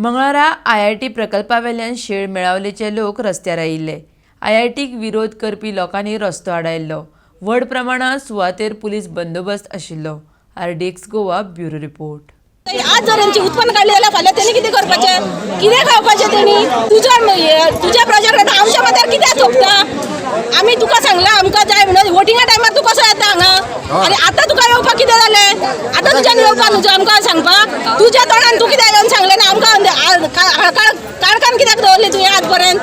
मंगळारा आयआयटी प्रकल्पावेल्यान शेळ मेळावलेचे लोक रस्त्यार आयिल्ले. आयआयटीक विरोध करपी लोकांनी रस्तो आडायल्लो. व्हड प्रमाणात सुवातेर पुलीस बंदोबस्त आशिल्लो. RDX Goa bureau report. आज जर यांची उत्पन्न काडली जाल्यार फाल्यां तेणी कितें करपाचें, कितें खावपाचें तेणी? तुज्या तुज्या प्रोजेक्ट आमच्या माथ्यार कित्याक थोपता? आमी तुका सांगलां आमकां जाय म्हणून. वोटिंगा टायमार तूं कसो येता हांगा आनी आतां तुका येवपाक कितें जालें? आतां तुज्यान येवपाक न्हू आमकां सांगपाक? तुज्या तोंडान तूं कित्याक येवन सांगलें ना आमकां? काळखान कित्याक दवरलें तुवें आज पर्यंत?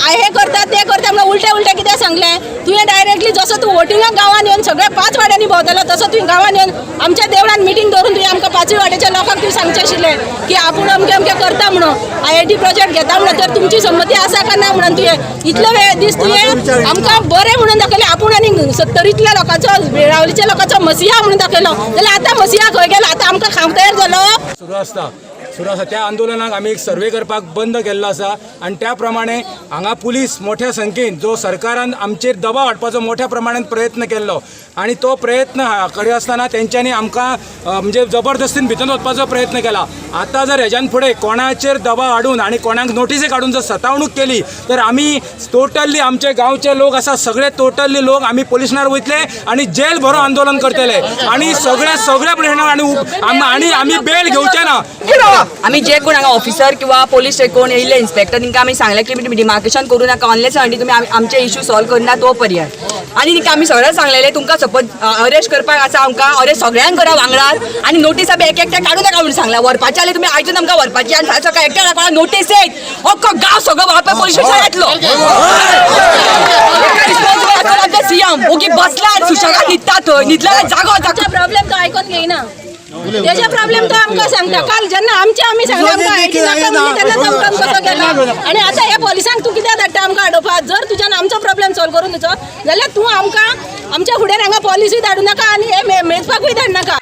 हे करता ते करता म्हणून उलटे उलटे कितें सांगलें तुवें? डायरेक्टली जसो तूं वोटिंगाक गांवान येवन सगळ्या 5 वाड्यांनी भोंवतालो, तसो तुवें गांवान येवन आमच्या देवळान मिटींग दवरून तुवें आमकां 5 वाड्याच्या लोकांक तुवें सांगचें आशिल्लें की आपूण अमकें अमकें करता म्हणून, आयआयटी प्रोजेक्ट घेता म्हणून, तर तुमची संमती आसा काय ना म्हणून. तुवें इतलो वेळ दीस तुवें आमकां बरें म्हणून दाखयलें, आपूण आनी 70तल्या लोकांचो, वेळावलीच्या लोकांचो मसिया म्हणून दाखयलो, जाल्यार आतां मसिया खंय गेलो? आतां आमकां खावंक तयार जालो. सुरू आसा त्या आंदोलनाक आमी एक सर्वे करपाक बंद केल्लो आसा आनी त्या प्रमाणे हांगा पुलीस मोठ्या संख्येन, जो सरकारान आमचेर दबाव हाडपाचो मोठ्या प्रमाणान प्रयत्न केल्लो आनी तो प्रयत्न करी आसतना तेंच्यांनी आमकां म्हणजे जबरदस्तीन भितर वचपाचो प्रयत्न केला. आतां जर हेज्यान फुडें कोणाचेर दबाव हाडून आनी कोणाक नोटिसी काडून जर सतावणूक केली तर आमी टोटल्ली आमचे गांवचे लोक आसा सगळे टोटल्ली लोक आमी पोलिशनार वयतले आनी जेल भरो आंदोलन करतले आनी सगळ्या सगळ्या पोलिशनार आनी आमी बेल घेवचे ना. आमी जे कोण हांगा ऑफिसर किंवा पोलीस कोण येयल्ले इन्स्पेक्टर, तांकां आमी सांगलें की तुमी डिमार्केशन करूं नाका अनलेस आनी तुमी आमचे इश्यू सॉल्व करना तो पर्यंत. आनी तांकां आमी सगळें सांगलेलें, तुमकां सपोज अरेस्ट करपाक आसा आमकां, अरेस्ट सगळ्यांक करा वांगडात आनी नोटीस आमी एक एकट्या काडूं नाका म्हणून सांगलां. व्हरपाचें जाल्यार तुमी आयजून आमकां व्हरपाची आनी सकाळी एकट्या कोणा नोटीस येत अख्खो गांव सगळो वापर पोलीस स्टेशनार येतलो. रिस्पॉन्सिबल आसा आमचे सीएम, ओगी बसला आनी सुशेगाद न्हिदता थंय, न्हिदला जागो आमचा प्रॉब्लेम तो आयकून घेयना, तेजे प्रॉब्लेम तो आमकां सांगता. काल जेन्ना आमचे आमी सांगलें आमकां आयटी नाका म्हणली तेन्ना तो आमकां कसो गेलो? आनी आतां ह्या पोलिसांक तूं कित्याक धाडटा आमकां अडोवपाक? जर तुज्यान आमचो प्रॉब्लेम सॉल्व करून दिचो जाल्यार तूं आमकां आमच्या फुडें हांगा पॉलिसूय धाडूं नाका आनी हे मेजपाकूय धाडनाका.